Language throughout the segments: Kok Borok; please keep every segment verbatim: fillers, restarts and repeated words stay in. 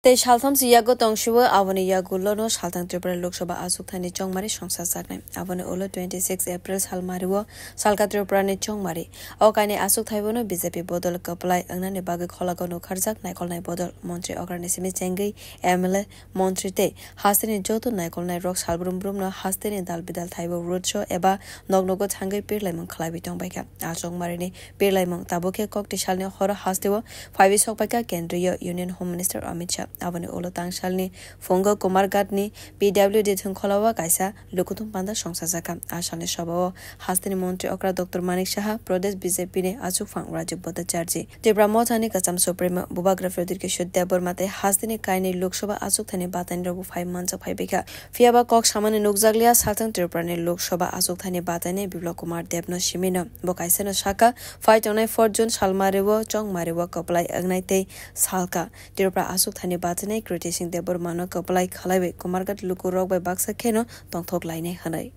Tei saltham si yago tongsiwo, aboni yagulono salthang Tripura Lok Sabha achukthani chongmari songsajaknai. Aboni ulo twenty six April salmario salka Tripurani chongmari. O kaini achukthaiono B J P bodol kwplai wngnani bagwi kholago nukharjak naikolnai bodol. Montri okrani simi chengwi M L A, montri tei hasteni joto naikolnai rok salbrum brumno hasteni dal bidal thaibo road show eba noknogo thangwi pirlaimung khlaiwi tongbaikha. A chongmarini pirlaimung tabukhe kokti salni horo hasteo phaiwi sokbaikha Kendriya Union Home Minister Amit Shah. Aboni ulo tangsalni phungo Kumarghatni P W D thwngkholao kaisa lukuthum panda songsajakha. A salni sobao hasteni montri okra Doctor Manik Saha Pradesh B J P ni achukphang Rajiv Bhattacharjee, Tipra Mothani kwcham supremo Bubagra Pradyut Kishore Debbarma tei hasteni kainwi Lok Sabha achukthani batainirokbo phai manjak phaibaikha. Phiyaba kok samani nukjakliya salthang Tripurani Lok Sabha achukthani batainai Biplab Kumar Debno simino. Bo kaisano sakha, phai tongnai four June salmario chongmario kwplai wngnai tei salka Tripura achukthani batainai Kriti Singh Debbarmano kwplai khlaiwi Kumarghat lukurok bai baksa kheno tongthok lainai hwnwi.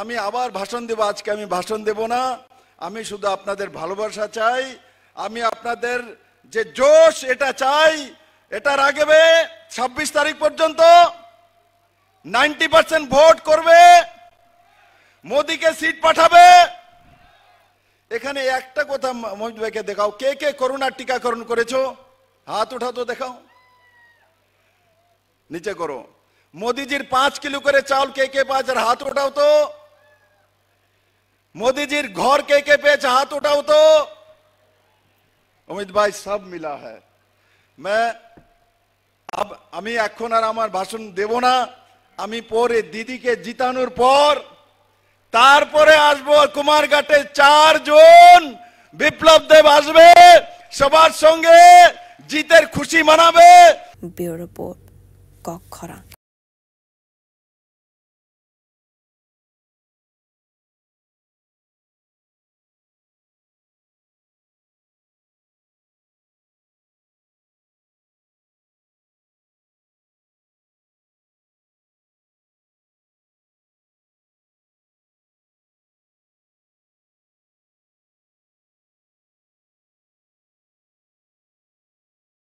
আমি আবার ভাষণ দেব, আজকে আমি ভাষণ দেব না, আমি শুধু আপনাদের ভালোবাসা চাই, আমি আপনাদের যে জোশ এটা চাই, এটা রাখবে ছাব্বিশ তারিখ পর্যন্ত। নাইনটি পার্সেন্ট ভোট করবে, মোদিকে সিট পাঠাবে। এখানে একটা কথা ম-, মমিত ভাইকে দেখাও, কে কে করোনার টিকাকরণ করেছো, হাত উঠাও তো, দেখাও, নিচে করো। মোদিজির পাঁচ কিলো করে চাউল কে কে পাচ্ছে, হাত উঠাও তো। মোদিজির ঘর কে কে পেয়েছে, হাত উঠাও তো। অমিত ভাই, সব মিলা হ্যায়। मैं अब, আমি এখন আর আমার ভাষণ দেব না। আমি পরে দিদিকে জিতানোর পর তারপরে আসবো কুমারঘাটে। চার জুন বিপ্লব দেব আসবে, সবার সঙ্গে জিতের খুশি মানাবে। Bureau Report, Kokkhorang.